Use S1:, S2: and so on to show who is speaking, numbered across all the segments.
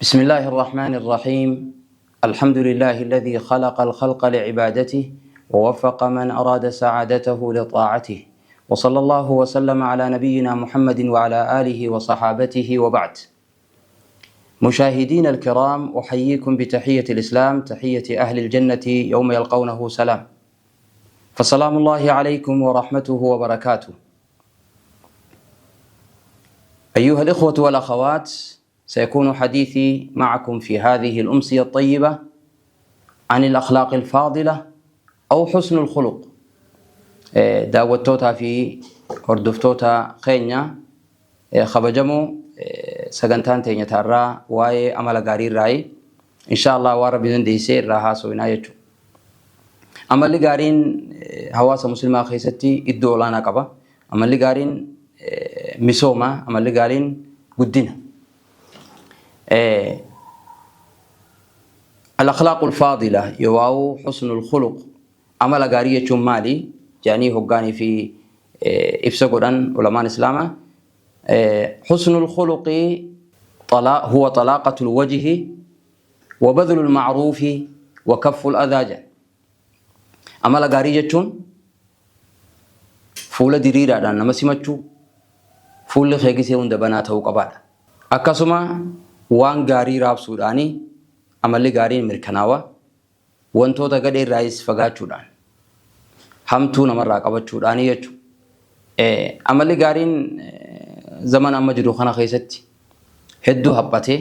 S1: بسم الله الرحمن الرحيم. الحمد لله الذي خلق الخلق لعبادته، ووفق من أراد سعادته لطاعته، وصلى الله وسلم على نبينا محمد وعلى آله وصحابته، وبعد. مشاهدينا الكرام، أحييكم بتحية الإسلام، تحية أهل الجنة يوم يلقونه سلام، فسلام الله عليكم ورحمته وبركاته. أيها الإخوة والأخوات، سيكون حديثي معكم في هذه الأمسية الطيبة عن الأخلاق الفاضلة أو حسن الخلق. Daawwattootaa fi hordoftoota keenya kabajamoo, sagantaan teenya taarraa waa'ee amala gaarii irraayi. Insha Allah waan Rabbi dandeessee irraa haasofnaa jechuudha. Amalli gaariin hawaasa muslimaa keessatti iddoo olaanaa qaba. Amalli gaariin misooma, amalli gaariin guddina. الأخلاق الفاضلة يواو حسن الخلق، amala gaarii jechuun maali jedhanii hoggaanii fi ibsa godhan ulamaan islaamaa, حسن الخلق هو طلاقة الوجه وبذل المعروف وكف الأذى jedhan. Amala gaarii jechuun fuula diriiraadhaan nama simachuu, fuulli kee gisee hunda banaa ta'uu qabaadha. Akkasuma waan gaarii raabsuudhaani amalli gaariin mirkanaawa. Wantoota gadhee irraayis fagaachuudhaan, hamtuu namarraa qabachuudhaani jechuudha. Amalli gaariin zaman amma jiru kana keessatti hedduu haphatee,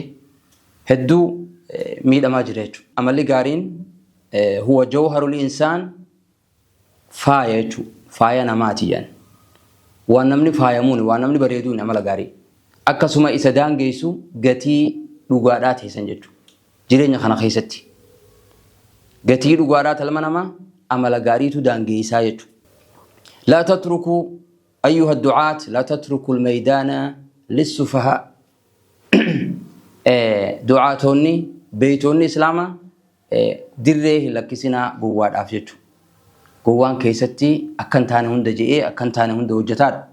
S1: hedduu miidhamaa jira jechuudha. Amalli gaariin هو جوهر الإنسان، faaya jechuudha. Faaya namaati jedhan. Waan namni faayamuun, waan namni bareeduun amala gaarii. Akkasuma isa daangeessu gatii dhugaadhaa teessan jechuudha. Jireenya kana keessatti. Gatii dhugaadhaa talma namaa amala gaariitu daangeessaa jechuudha. لا تتركوا أيها الدعاة، لا تتركوا الميدان للسفهاء. Du'aatonni, beeytonni islaamaa, dirree hin lakkisinaa gowwaadhaaf jechuudha. Gowwaan keessatti akkan taane hunda je'ee, akkan taane hunda hojjetaadha.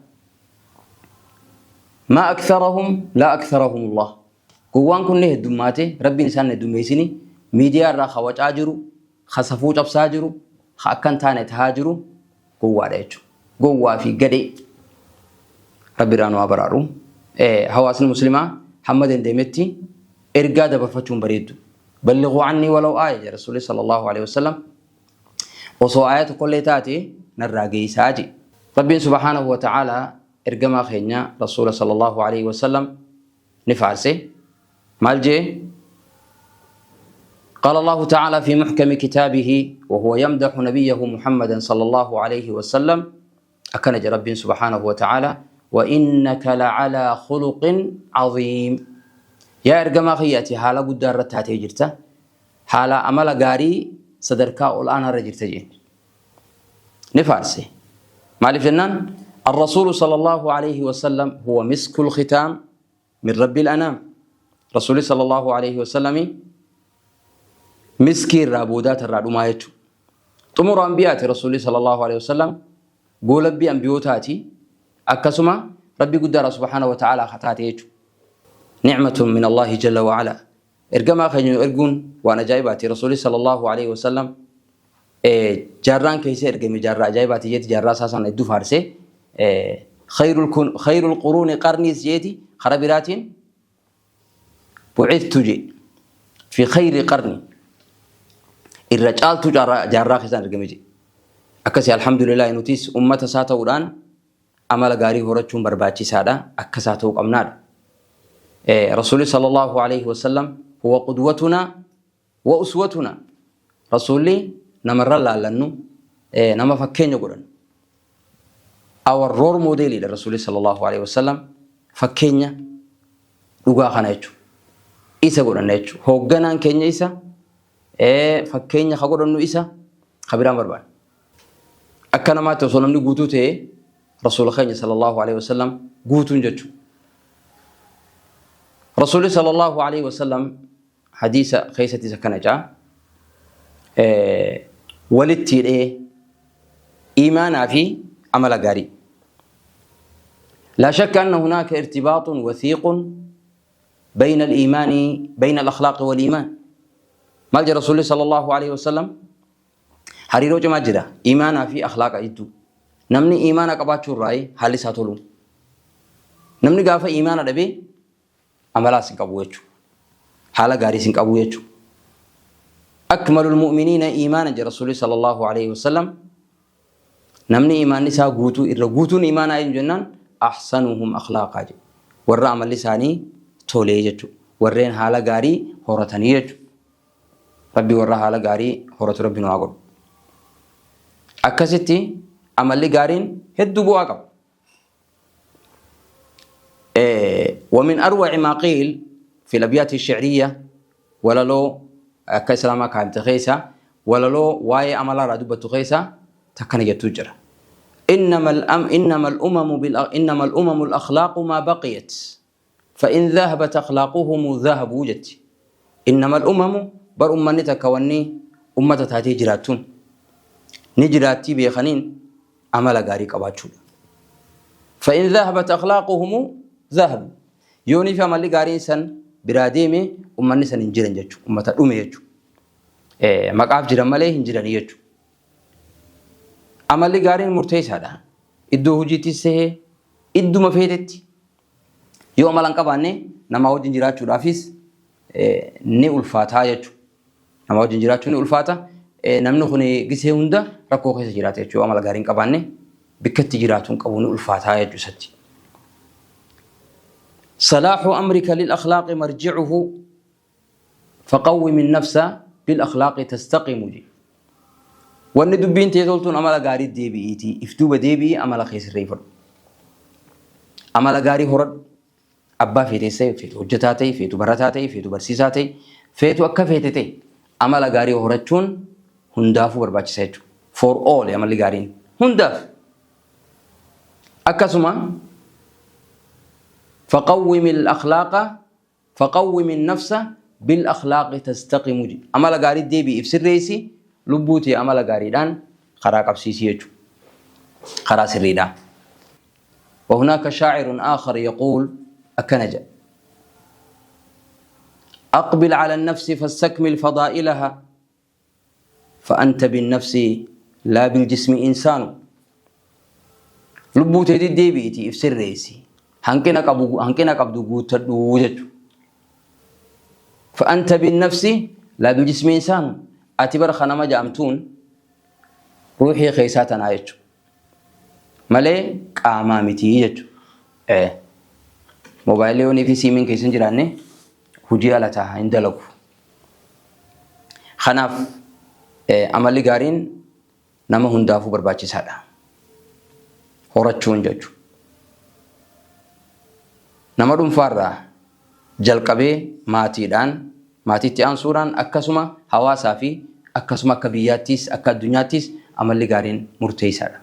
S1: ما أكثرهم لا أكثرهم الله. Gowwaan kun ni heddummaate, Rabbiin isaan heddummeessini. Miidiyaa irraa hawacaa jiru, safuu cabsaa jiru, akkan taane tahaa jiru gowwaadha jechuudha. Gowwaa fi gadhee Rabbi irraa nu haa baraaru. Hawaasni muslimaa hamma dandeemetti ergaa dabarfachuun bareeddu. بلغوا عني ولو آية jedha Rasuulli صلى الله عليه وسلم. Osoo aaya tokkollee taate narraa geessaa je. Rabbiin سبحانه وتعالى ergamaa keenya Rasuula صلى الله عليه وسلم ni faarse. Maal jee? قال الله تعالى في محكم كتابه وهو يمدح نبيه محمدا صلى الله عليه وسلم، أكنج رب سبحانه وتعالى: وإنك لعلى خلق عظيم. Yaa ergamaa kiyyaati, haala guddaa irratti taatee jirta. Haala amala gaarii sadarkaa ol aanaa irra jirta jeen. Ni faarse. Maaliif jennaan, الرسول صلى الله عليه وسلم هو مسك الختام من رب الأنام. رسول صلى الله عليه وسلم miskii irraa boodaata irraa dhumaa jechuudha. Xumura ambiyaati Rasuulli صلى الله عليه وسلم, goolabbii ambiyootaati. Akkasuma Rabbi guddaadha سبحانه وتعالى kataate jechuudha. نعمة من الله جل وعلا. Ergamaa keenya erguun waan ajaa'ibaati. Rasuulli صلى الله عليه وسلم jaarraan keessa ergame jaarraa ajaa'ibaati jeeti, jaarraa isaa sana hedduu faarsee, خير القرون قرني jeeti. Karaa biraatiin بعثت je في خير قرن, irra caaltuu jaarraa keessaan ergame je. Akkasii alhamdulillah, nutis ummata isaa ta'uudhaan amala gaarii horachuun barbaachisaadha, akka isaa ta'uu qabnaadha. Rasuulli صلى الله عليه وسلم هو قدوتنا وأسوتنا. Rasuulli namarra laallannu, nama fakkeenya godhannu. Our role modelidha Rasuulli صلى الله عليه وسلم, fakkeenya dhugaa kana jechuudha. Isa godhanna jechuudha. Hoogganaan keenya isa, fakkeenya ka godhannu isa, ka biraan barbaada. Akka namaatti osoo namni guutuu ta'e, Rasuula keenya صلى الله عليه وسلم guutuun jechuudha. Rasuulli صلى الله عليه وسلم hadiisa keessatti isa kana jaa walitti hidhee iimaanaa fi amala gaarii. لا شك أن هناك ارتباط وثيق Bayna al-iimaani bayna al-akhlaaqi wal-iimaan. Maal jedha Rasuulli sallallahu alaihi wasallam? Hariiroo cimaa jira iimaanaa fi akhlaaqa jidduu. Namni iimaana qabaachuu irraa haalli isaa toluu. Namni gaafa iimaana dhabee amalaas hin qabu jechuudha. Haala gaariis hin qabu jechuudha. Akmalul mu'miniina iimaana jedha Rasuulli sallallahu alaihi wasallam. Namni iimaanni isaa guutuu irra guutuun iimaanaa eenyu jennaan ahsanuhum akhlaaqaa jedhe. Warra amalli isaanii tolee jechuudha. Warreen haala gaarii horatanii jechuudha. Rabbi warra haala gaarii horatu Rabbi nu haa godhu. Akkasitti amalli gaariin hedduu bu'aa qaba. ومن أروع ما قيل في الأبيات الشعرية walaloo akka islaamaa kaayamte keessa walaloo waa'ee amalaa irraa dubbattu keessa takkana jettuu jira. إنما الأم إنما الأمم بال إنما الأمم الأخلاق ما بقيت فإن ذهبت أخلاقهم ذهبوا jetti. إنما الأمم bar ummanni takka wanni ummata taatee jiraattuun ni jiraattii beekaniin amala gaarii qabaachuudha. فإن ذهبت أخلاقهم ذهبوا yoonii fi amalli gaariin san biraa deeme ummanni san hin jiran jechuudha. Ummata dhume jechuudha. Maqaaf jiran malee hin jiranii jechuudha. Amalli gaariin murteessaadha. Iddoo hojiittis ta'ee idduma feetetti yoo amala hin qabaanne namaa wajjin jiraachuudhaafis ni ulfaataa jechuudha. Nama wajjin jiraachuun ni ulfaata. Namni kun gisee hunda rakkoo keessa jiraata jechuudha. Amala gaarii hin qabaanne bikka itti jiraatu hin qabu ni ulfaataa jechuudha isatti. صلاح أمرك للأخلاق مرجعه فقوم النفس بالأخلاق تستقم ji. Wanni dubbiin tee toltuun amala gaarii deebi'iiti. If duuba deebi'ii amala kee sirreeffadhu. Amala gaarii horadhu. Abbaa feetees ta'e, feetu hojjetaa ta'e, feetu barataa ta'e, feetu barsiisaa ta'e, feetu akka feete ta'e amala gaarii horachuun hundaafuu barbaachisa jechuudha. For all amalli gaariin hundaaf. Akkasuma فقوم الأخلاق فقوم النفس بالأخلاق تستقم ji. Amala gaarii deebi'i if sirreessi lubbuu tee amala gaariidhaan karaa qabsiisi jechuudha. Karaa sirriidhaan. وهناك شاعر آخر يقول أكنج أقبل على النفس فاستكمل فضائلها فأنت بالنفس لا بالجسم إنسان. Lubbuu teetii deebi'itii if sirreessi. Hanqina qabu hanqina qabdu guuttadhu jechuudha. فأنت بالنفس لا بالجسم إنسان. Ati bara kanama jaamtuun ruuxii keessaa tanaa jechuudha. Malee qaamaa mitii jechuudha. Moobaayilii yoonii fi siimiin keessa hin jiraanne hojii ala ta'a hin dalagu. Kanaaf amalli gaariin nama hundaafuu barbaachisaadha. Horachuun jechuudha. Nama dhuunfaarraa jalqabee maatiidhaan maatiitti aansuudhaan akkasuma hawaasaa fi akkasuma akka biyyaattis akka addunyaattis amalli gaariin murteessaadha.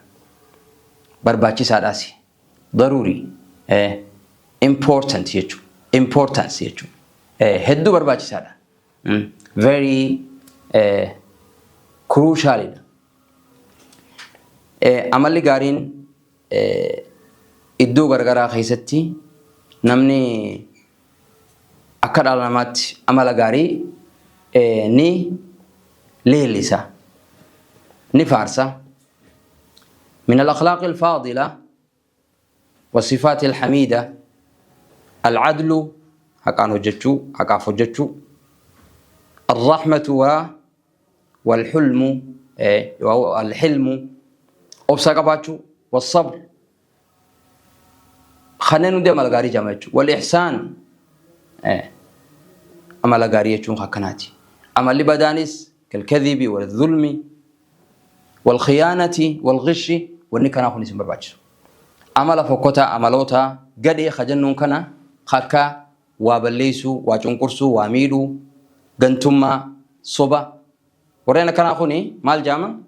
S1: Barbaachisaadhaas. ضروري important jechuudha. Importance jechuudha. Hedduu barbaachisaadha. Very crucialidha. Amalli gaariin iddoo garagaraa keessatti namni akka dhala namaatti amala gaarii ni leellisa, ni faarsa. من الأخلاق الفاضلة والصفات الحميدة العدل haqaan hojjechuu haqaaf hojjechuu الرحمة والحلم الحلم obsa qabaachuu والصبر kanneen hundi amala gaarii jedhama jechuudha. والإحسان amala gaarii jechuun akkanaati. Amalli badaanis كالكذب والظلم والخيانة والغش wanni kanaa kun isin barbaachisu. Amala fokkotaa amaloota gadhee kajannuun kana akka waa balleessuu, waa cunqursuu, waa miidhuu, gantummaa, soba warreen akkanaa kuni maal jedhama?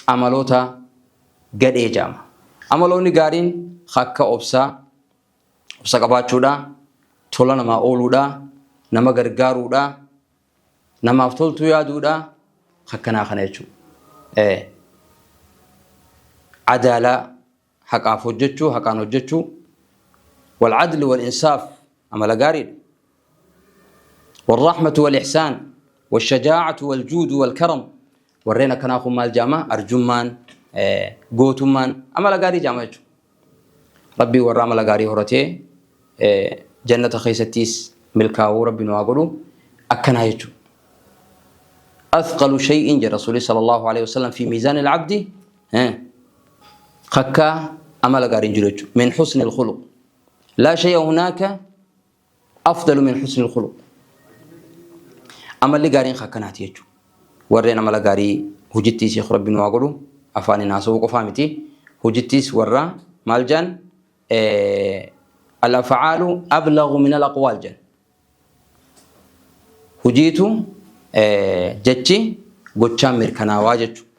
S1: Amaloota gadhee jedhama. Amaloonni gaariin akka obsaa, obsa qabaachuudha, tola namaa ooluudha, nama gargaaruudha, namaaf toltuu yaaduudha, akkanaa kana jechuudha. Cadaalaa haqaaf hojjechuu, haqaan hojjechuu, والعدل والإنصاف amala gaariidha. Warrahmatu wal ihsaan washajaa'atu wal juudu wal karam warreen akkanaa kun maal jaama arjummaan gootummaan amala gaarii jaama jechuudha. Rabbii warra amala gaarii horatee jannata keessattis milkaa'uu Rabbi nu haa godhu akkanaa jechuudha. Athqalu shay'in jedha Rasuulli sallallahu alaihi wasallam fi miizaan al-abdi kakkaa amala gaariin jiru jechuudha. Min husni al-khuluq. Laa shay'a hunaaka afdalu min husni al-khuluq. Amalli gaariin akkanaati jechuudha. Warreen amala gaarii hojittiis Rabbi nu haa godhu afaaniin haasa'uu qofaa miti. Hojittiis warra maal jaan al-af'aalu ablaghu min al-aqwaal jedhan. Hojiitu jechi gochaan mirkanaawaa jechuudha.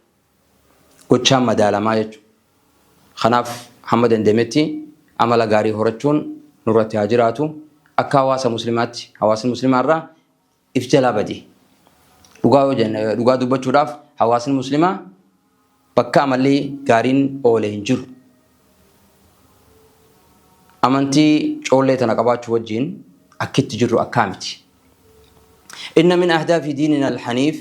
S1: Gochaan madaalamaa jechuudha. Kanaaf hamma danda'ametti amala gaarii horachuun nurratti haa jiraatu. Akka hawaasa muslimaatti hawaasni muslimaa irraa if jalaa bade. Dhugaa yoo jenne dhugaa dubbachuudhaaf hawaasni muslimaa bakka amalli gaariin oole hin jiru. Amantii coollee tana qabaachuu wajjin akkitti jirru akkaa miti. Inna min ahdaafi diinina alhaniif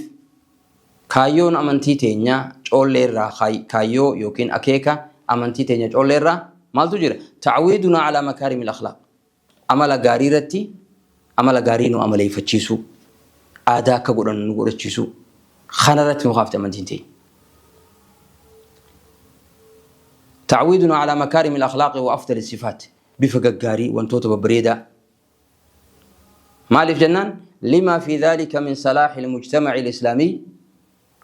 S1: kaayyoon amantii teenya coollee irraa kaayyoo yookiin akeeka amantii teenya coollee irraa maaltu jira? Ta'wiidunaa alaa makaarimil akhlaaq. Amala gaarii irratti amala gaarii nu amaleeffachiisuu, aadaa akka godhannu nu godhachiisuu kana irratti nu kaafte amantiin teenya. Ta'wiidunaa alaa makaarimil akhlaaqi wa afdali sifaat bifa gaggaarii wantoota babbareedaa maaliif jennaan lima fi dhalika min salaahi al-mujtama'i al-islaamii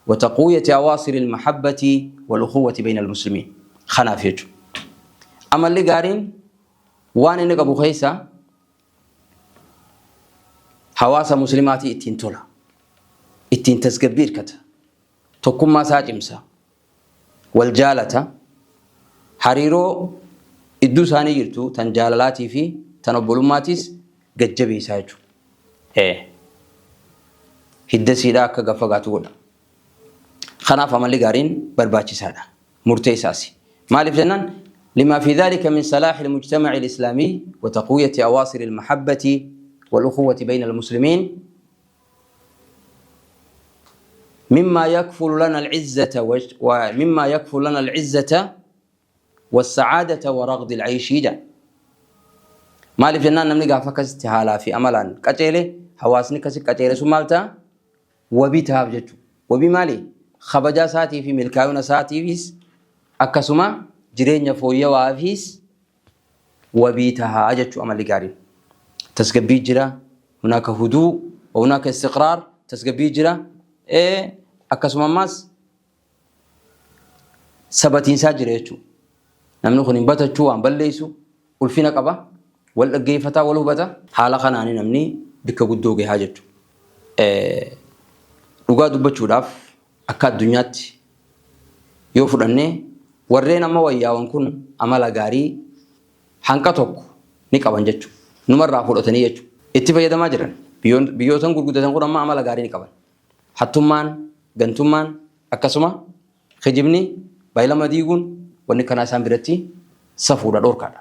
S1: wa taqwiyati awaasiri al-mahabbati wal ukhuwwati bayna al-muslimiin kanaaf jechuudha. Amalli gaariin waan inni qabu keessa hawaasa muslimaatii ittiin tola. Ittiin tasgabbii hirkata. Tokkummaa isaa cimsa. Wal jaalata. Hariiroo idduu isaanii jirtu tan jaalalaatii fi tan obbolummaatiis gad jabeessaa jechuudha. Ee. Hidda siidhaa akka gad fagaatu godha. Kanaaf amalli gaariin barbaachisaadha. Murteessaasi. Maaliif jennaan lima fi dhalika min salaahi al-mujtama'i al-islaamii wa taqwiyati awaasir al-mahabbati wal ukhuwwati bayna al-muslimiin mimma yakfulu lana al-izzata wa mimma yakfulu lana al-izzata was-sa'aadata wa ragdi al-ayshi jedha. Maaliif jennaan namni gaafa akkasitti haalaa fi amalaan qaceele hawaasni akkasitti qaceele sun maal ta'a? Wabii tahaaf jechuudha. Wabii maali? Kabajaa isaatii fi milkaa'ina isaatiifis akkasuma jireenya fooyya'aafis wabii tahaa jechuudha amalli gaariin. Tasgabbii jira, hunaaka huduu, hunaaka istiqraar, tasgabbii jira. Akkasuma ammaas sabatiinsaa jira jechuudha. Namni kun hin batachuu waan balleessu ulfina qaba, wal dhaggeeffataa, wal hubata. Haala kanaan namni bikka guddoo gahaa jechuudha. Dhugaa dubbachuudhaaf akka addunyaatti yoo fudhannee warreen amma wayyaawan kun amala gaarii hanqa tokko ni qaban jechuudha. Numarraa fudhatanii jechuudha. Itti fayyadamaa jiran. Biyyootan gurguddatan kun amma amala gaarii ni qaban. Hattummaan, gantummaan, akkasuma kijibni, baay'ilama diiguun wanni kanaa isaan biratti safuudha dhorkaadha.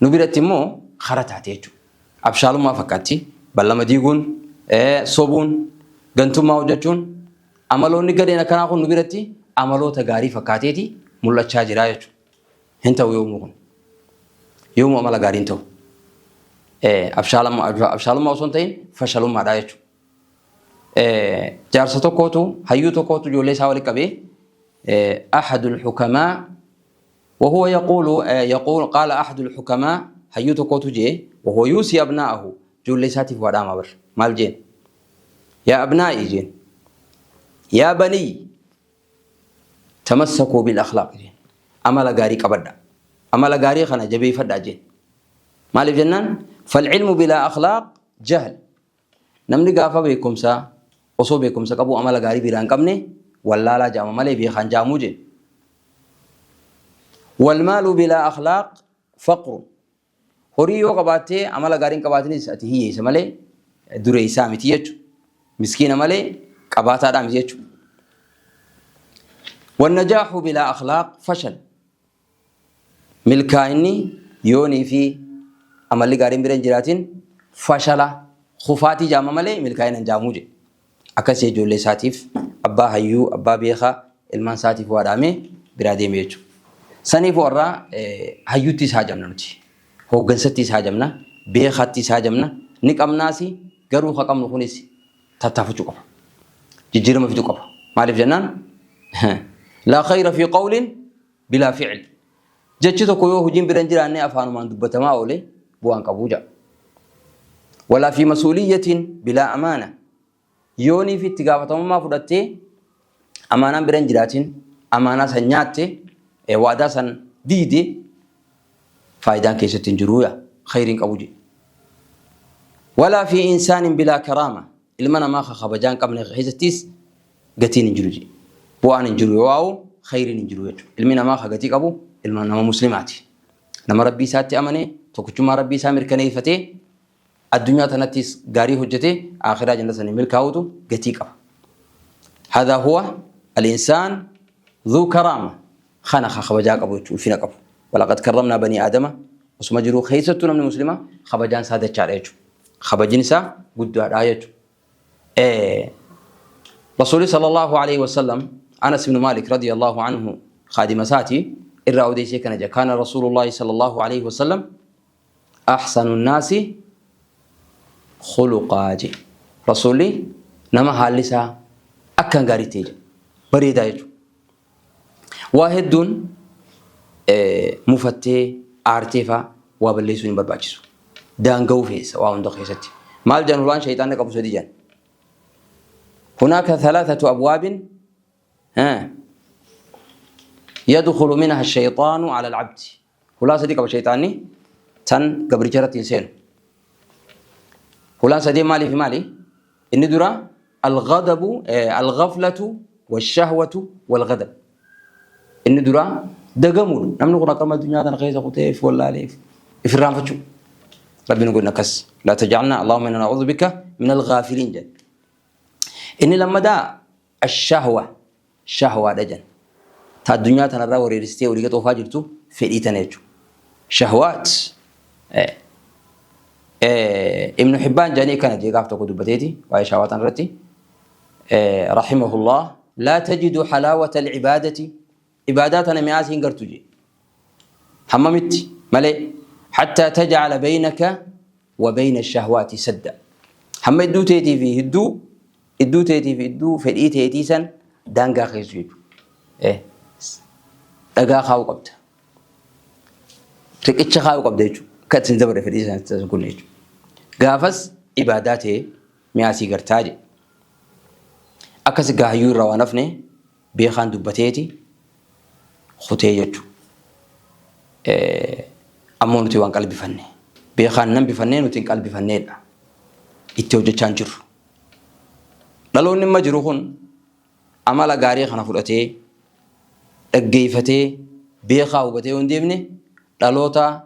S1: Nu biratti immoo kara taate jechuudha. Abshaalummaa fakkaatti. Ballama diiguun, sobuun, gantummaa hojjechuun amaloonni gadheen akkanaa kun nu biratti amaloota gaarii fakkaateeti mul'achaa jira jechuudha. Hin ta'u yoomuu kun. Yoomuu amala gaarii hin ta'u. Abshaalummaa osoo hin ta'in fashalummaadha jechuudha. Jaarsa tokkootu hayyuu tokkootu ijoollee isaa walitti qabee ahadul hukamaa وهو يقول يقول قال أحد الحكماء hayyuu tokkootu jee وهو يوصي أبناءه ijoollee isaatiif waa dhaama bar maal jeen يا أبنائي jeen يا بني تمسكوا بالأخلاق jeen amala gaarii qabadha amala gaarii kana jabeeffadha jeen maaliif jennaan فالعلم بلا أخلاق جهل namni gaafa beekumsa osoo beekumsa qabu amala gaarii biraa hin qabne wallaalaa jaama malee beekaan jaamuu jeen والمال بلا أخلاق فقر horii yoo qabaattee amala gaarii hin qabaatinis ati hiyyeessa malee dureessaa miti jechuudha. Miskiina malee qabaataadhaa miti jechuudha. والنجاح بلا أخلاق فشل milkaa'inni yoonii fi amalli gaariin bira hin jiraatin fashala Kufaatii jaama malee milkaa'ina hin jaamuu jedhe. Akkasii ijoollee isaatiif abbaa hayyuu, abbaa beekaa ilmaan isaatiif waa dhaamee biraa deeme jechuudha. Saniif warraa hayyuutti isaa jamna nuti. Hooggansatti isaa jamna, beekaatti isaa jamna, ni qabnaasi garuu ka qabnu kunis tattaafachuu qaba. Jijjiirama fiduu qaba. Maaliif jennaan laa khayra fi qawlin bilaa fi'l. Jechi tokko yoo hojiin bira hin jiraanne afaanumaan dubbatamaa oole bu'aan qabuu jedha. Walaa fi masuuliyyatiin bilaa amaana. Yooniif itti gaafatamummaa fudhattee amaanaan bira hin jiraatin amaanaa san nyaatte waadaa san diide faayidaan keessatti hin jiruu yaa khayriin qabu jedhe. Walaa fi insaanin bilaa karaama ilma namaa ka kabajaa hin qabne keessattis gatiin hin jiru jedhe. Bu'aan hin jiru yoo waa'u khayriin hin jiru jechuudha. Ilmi namaa ka gatii qabu ilma nama muslimaati. Nama rabbii isaatti amane tokkichummaa rabbii isaa mirkaneeffatee addunyaa tanattis gaarii hojjetee aakhiraa jannata sanii milkaa'utu gatii qaba. Hadha huwa al-insaan dhuu karaama kana ka kabajaa qabu jechuudha ulfina qabu. Walaqad karramnaa banii aadama osuma jiruu keessattuu namni muslimaa kabajaan isaa dachaadha jechuudha. Kabajin isaa guddaadha jechuudha. Rasuulli sallallahu alaihi wasallam Anas ibn Malik radiyallahu anhu khaadima isaati irraa odeessee kana jedha. Kaana Rasuulullahi sallallahu alaihi wasallam ahsanu naasi khuluqaa jedhe. Rasuulli nama haalli isaa akkaan gaarii ta'e jedhe. Bareedaa jechuudha. Waa hedduun mufattee aartee faa waa balleessuun hin barbaachisu. Daanga'uu feessa waa hunda keessatti. Maal jedhan hulaan shayxaanni qabu sadi jedhan. Hunaaka thalathatu abwaabin yadkhulu minha ash-shayxaanu ala al-abdi. Hulaa sadii qaba shayxaanni tan gabricha irratti hin seenu. Hulaan sadii maaliif maali? Inni dura al-ghadabu al-ghaflatu wash-shahwatu wal-ghadab. Inni dura dagamuudha. Namni kun akkam addunyaa tana keessa kutee if wallaalee if irraanfachuu. Rabbi nu godhin akkas. Laa taj'alna Allahumma inna na'udhu bika min al-ghafiliin jedhe. Inni lammadaa ash-shahwa shahwaadha jedhan. Ta addunyaa tanarraa wareeristee olii gad oofaa jirtu fedhii tana jechuudha. Shahwaat Ibnu Hibbaan jedhanii akkana jee gaaf tokko dubbateeti waa'ee shahwaa tana irratti rahimahullah laa tajidu halaawata al-ibaadati ibaadaa tana mi'aa siin gartu jee hammamitti malee hattaa taj'ala baynaka wa bayna shahwaati sadda hamma idduu teetii fi hidduu idduu teetii fi idduu fedhii teetii san daangaa keessu jechuudha. Dhagaa kaa'uu qabda. Riqicha kaa'uu qabda jechuudha. Akka ittiin dabarre fedhii san kun jechuudha. Gaafas ibaadaa ta'ee mi'aa sii gartaa jedhe. Akkas gaayyuu irraa waan hafne beekaan dubbateeti kutee jechuudha. Ammoo nuti waan qalbifanne. Beekaan nan bifannee nuti hin qalbifanneedha. Itti hojjechaa hin jirru. Dhaloonni amma jiru kun amala gaarii kana fudhatee dhaggeeffatee beekaa hubatee yoo hin deemne dhaloota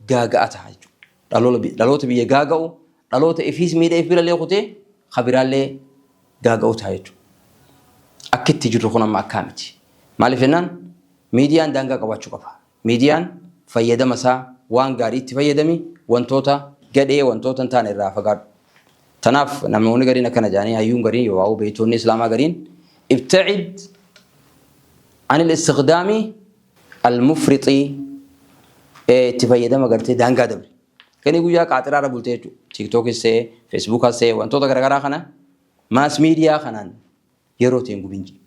S1: gaaga'a ta'a jechuudha. Dhaloota biyya gaaga'u, dhaloota ifiis miidha if birallee kutee ka biraallee gaaga'u ta'a jechuudha. Akki itti jirru kun amma akkaa miti. Maaliif jennaan miidiyaan daangaa qabaachuu qaba. Miidiyaan fayyadama isaa waan gaarii itti fayyadami wantoota gadhee wantoota hin taane irraa fagaadhu. Tanaaf namoonni gariin akkana jedhanii hayyuun gariin yoo waa'uu beektoonni islaamaa gariin ibta'id anil istiqdaami al-mufrixii itti fayyadama gartee daangaa dabre. Ganii guyyaa qaaxiraarra bultee jechuudha. Tiiktookis ta'ee, Feesbuukas ta'ee wantoota garaagaraa kana maas miidiyaa kanaan yeroo ta'e hin gubin jedhe.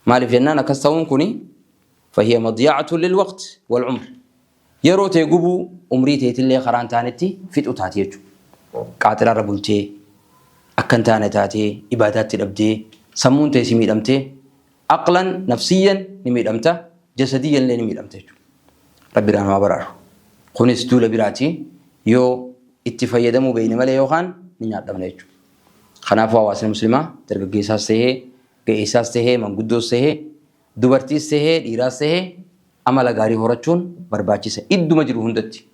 S1: Maaliif jennaan akkas ta'uun kuni fahiya madiya'atu lil waqt wal umr. Yeroo ta'e gubuu umrii teetillee karaa hin taanetti fixu taati jechuudha. Qaaxiraarra bultee akka hin taane taatee ibaadaatti dhabdee sammuun ta'e si miidhamtee Aqlan, nafsiyyan ni miidhamta, jasadiyyan illee ni miidhamta jechuudha. Rabbi irraa nu haa baraaru. Kunis duula biraati. Yoo itti fayyadamuu beekne malee yookaan ni nyaadhamna jechuudha. Kanaafuu hawaasni muslimaa dargaggeessaas tahee, ga'eessaas tahee, manguddoos tahee, dubartiis tahee, dhiiraas tahee amala gaarii horachuun barbaachisa. Idduma jiru hundatti.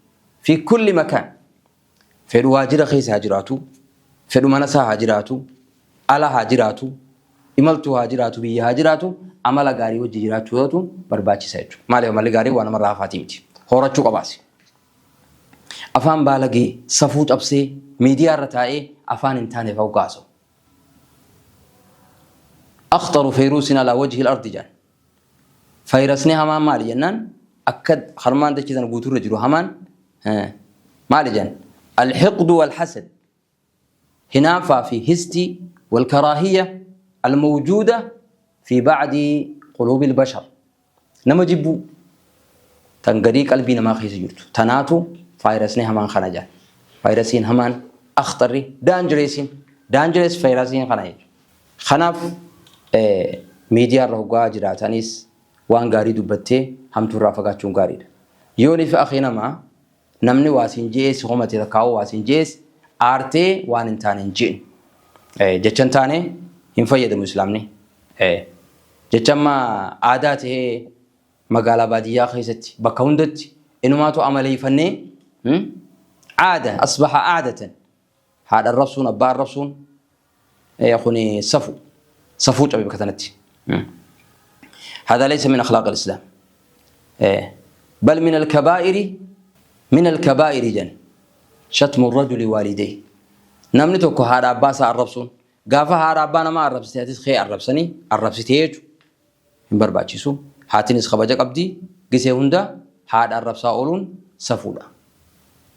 S1: Fi kulli makaan. Fedhu waajjira keessa haa jiraatu, fedhu mana isaa haa jiraatu, ala haa jiraatu, imaltuu haa jiraatu, biyya haa jiraatu, amala gaarii wajji jiraachuutu barbaachisa jechuudha. Maaliif amalli gaarii waan namarraa hafaatii miti. Horachuu qabaasi. Afaan baalagee safuu cabsee miidiyaa irra taa'ee afaan hin taane fa'u gaasu. Akhtaru fayruusin alaa wajhi al-ardi jedhan. Fayrasni hamaan maali jennaan akka harmaan dachii tana guutuurra jiru hamaan maali jedhan? Al-hiqdu wal-hasad. Hinaaffaa fi histii wal-karaahiyya al-mawjuuda fi ba'di quluubil bashar. Nama jibbuu tan garii qalbii namaa keessa jirtu tanaatu faayirasni hamaan kana jedhan. Faayirasiin hamaan akhtarri daanjireesiin daanjirees faayirasiin kana jechuudha. Kanaaf miidiyaa irra hoggaa jiraatanis waan gaarii dubbattee hamtuu irraa fagaachuun gaariidha. Yoonii fi akii namaa namni waa siin je'ee si komate takkaa'uu waa siin je'es aartee waan hin taane hin je'in. Jecha hin taane hin fayyadamu islaamni. Jecha amma aadaa tahee magaalaa baadiyyaa keessatti bakka hundatti inumaatu amaleeffannee aada asbaha aadatan haadha arrabsuun abbaa arrabsuun kuni safu safuu cabe bakka tanatti. هذا ليس من أخلاق الإسلام بل من الكبائر من الكبائر جن شتم الرجل والديه namni tokko haadha abbaa isaa arrabsuun gaafa haadha abbaa namaa arrabsite atis kee arrabsanii arrabsitee jechuudha hin barbaachisu. Haatinis kabaja qabdi gisee hunda haadha arrabsaa ooluun safuudha.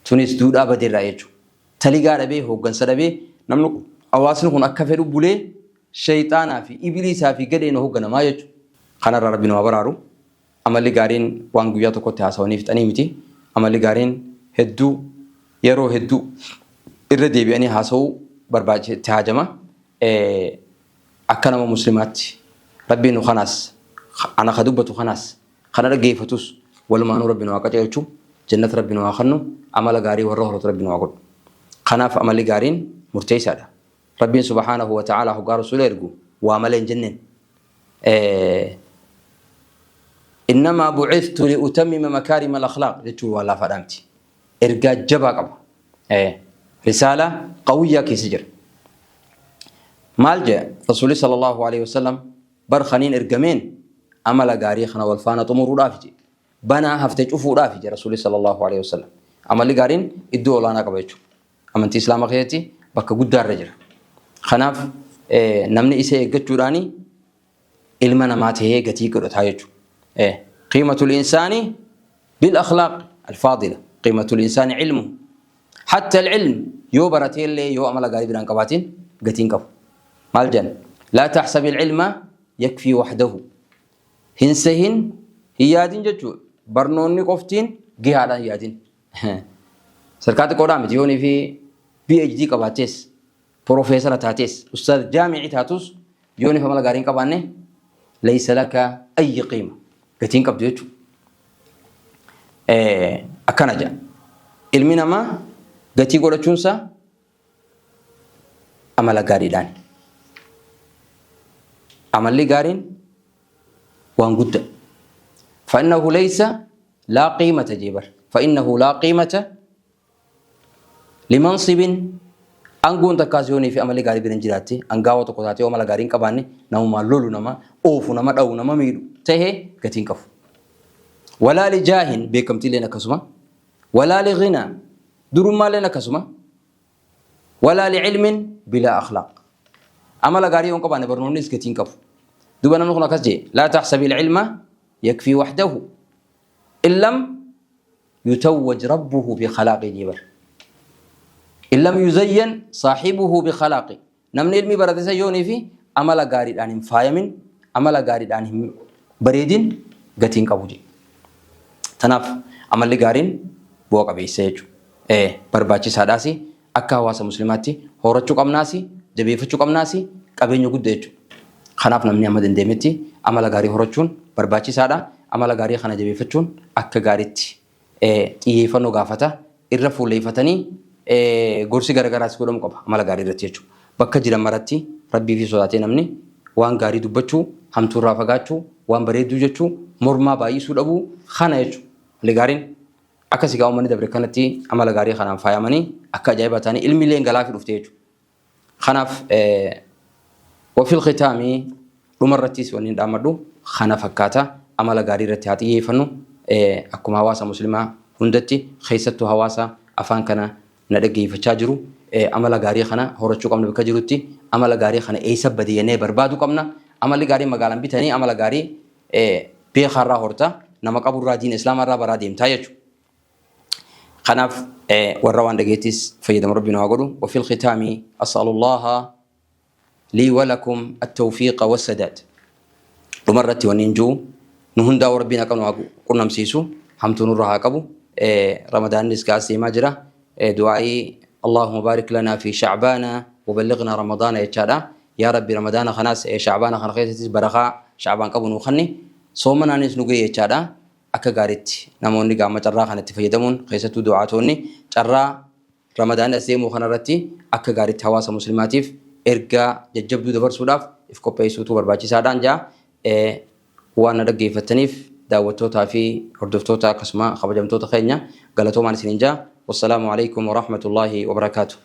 S1: Tunis duudhaa badeerraa jechuudha. Taligaa dhabee hooggansa dhabee namni hawaasni kun akka fedhu bulee shayxaanaa fi ibiliisaa fi gadheen hoogganamaa jechuudha. Kanarraa rabbi nu haa baraaru. Amalli gaariin waan guyyaa tokkotti haasawanii fixanii miti. Amalli gaariin hedduu yeroo hedduu irra deebi'anii haasawuu barbaachisetti haajama. Akka nama muslimaatti rabbiin nu kanaas ana ka dubbatu kanaas kana dhaggeeffatus walumaanuu rabbi nu haa qajeelchu jannata rabbi nu haa kennu amala gaarii warra horatu rabbi nu haa godhu. Kanaaf amalli gaariin murteessaadha. Rabbiin subhaanahu wa ta'aalaa hoggaa rasuula ergu waa malee hin jenneen. Innamaa bu'ithtu li'utammima makaarima al-akhlaaq jechuun waan laafaadhaa miti. Ergaa jabaa qaba. Risaalaa qawiyyaa keessa jira. Maal jedha Rasuulli sallallahu alaihi wasallam bar kaniin ergameen amala gaarii kana wal faana xumuruudhaaf jedhe. Banaa hafte cufuudhaaf jedhe Rasuulli sallallahu alaihi wasallam. Amalli gaariin iddoo olaanaa qaba jechuudha. Amantii Islaamaa keessatti bakka guddaa irra jira. Kanaaf namni isa eeggachuudhaani ilma namaa tahee gatii godhataa jechuudha. Qiimatul insaani bil akhlaaq alfaadila. Qiimatul insaani ilmu. Hatta ilm yoo baratee illee yoo amala gaarii biraan qabaatiin gatiin qabu. Maal jedhan? Laa taxsabi ilma yakfii wahdahu. Hin sehin hin yaadin jechuudha. Barnoonni qoftiin gahaadhaan yaadin. Sadarkaa xiqqoodhaa miti yoonii fi PhD qabaattees Profeesara taatees ustaaz jaami'ii taatus yoonii fi amala gaarii hin qabaanne laysa laka ayyi qiima gatii hin qabdu jechuudha. Akkana jedha. Ilmi namaa gatii godhachuunsaa amala gaariidhaan. Amalli gaariin waan guddaa. فإنه ليس لا قيمة جبر فإنه لا قيمة لمنصب angoon takkaas yoonii fi amalli gaarii bira hin jiraatte angaawa tokko taatee amala gaarii hin qabaanne namumaan lolu nama oofu nama dha'u nama miidhu tahee gatii hin qabu. Walaa li jaahin beekamtiileen akkasuma walaa li ghinaa durummaalleen akkasuma walaa li ilmin bilaa akhlaaq. Amala gaarii yoo hin qabaanne barnoonnis gatii hin qabu. Duuba namni kun akkas jee laa taxsabi ilma yakfii wahdahu in lam yutawwaj rabbuhu bi khalaaqi jee bar. In lam yuzayyan saahibuhu bi khalaaqi. Namni ilmii barate san yoonii fi amala gaariidhaan hin faayamin amala gaariidhaan hin bareedin gatii hin qabu jee. Tanaaf amalli gaariin bu'a qabeessa jechuudha. Barbaachisaadhaas akka hawaasa muslimaatti horachuu qabnaas jabeeffachuu qabnaas qabeenya guddaa jechuudha. Kanaaf namni amma danda'ametti amala gaarii horachuun barbaachisaadha. Amala gaarii kana jabeeffachuun akka gaariitti xiyyeeffannoo gaafata. Irra fuulleeffatanii gorsi garagaraas godhamu qaba amala gaarii irratti jechuudha. Bakka jiran maratti rabbii fi sodaatee namni waan gaarii dubbachuu, hamtuu irraa fagaachuu, waan bareedduu jechuu, mormaa baay'isuu dhabuu kana jechuudha. Amalli gaariin akka sigaa uummanni dabre kanatti amala gaarii kanaan faayamanii akka ajaa'ibaa ta'anii ilmi illee galaafi dhufte jechuudha. Kanaaf wafil khitaamii dhumarrattis wanni dhaammadhu kana fakkaata amala gaarii irratti haa xiyyeeffannu akkuma hawaasa muslimaa hundatti keessattuu hawaasa afaan kana na dhaggeeffachaa jiru amala gaarii kana horachuu qabna bakka jirutti amala gaarii kana eessa bade jennee barbaaduu qabna. Amalli gaarii magaalaan bitanii amala gaarii beekaarraa horta nama qaburraa diina islaamaarraa baraa deemtaa jechuudha. Kanaaf warra waan dhageettis fayyadamu Rabbi nu haa godhu. وفي الختام أسأل الله لي ولكم التوفيق والسداد. Dhumarratti wanni hin jiru nu hundaa Rabbiin akka nu haa qunnamsiisu hamtuu nurra haa qabu. Ramadaannis gaas deemaa jira. Du'aa'ii اللهم بارك لنا في شعبان وبلغنا رمضان jechaadha. Yaa Rabbi, Ramadaana kanaas Shacbaana kana keessattis barakaa Shacbaan qabu nuu kenni. Soomanaanis nu ga'e jechaadha. Akka gaariitti namoonni gaama carraa kanatti fayyadamuun keessattuu du'aatonni carraa Ramadaanni as deemuu kanarratti akka gaariitti hawaasa muslimaatiif ergaa jajjabduu dabarsuudhaaf if qopheessuutu barbaachisaadhaan jaa. Waan na dhaggeeffattaniif daawwattootaa fi hordoftoota akkasuma kabajamtoota keenya galatoomaan isiniin jaa. والسلام عليكم ورحمة الله وبركاته.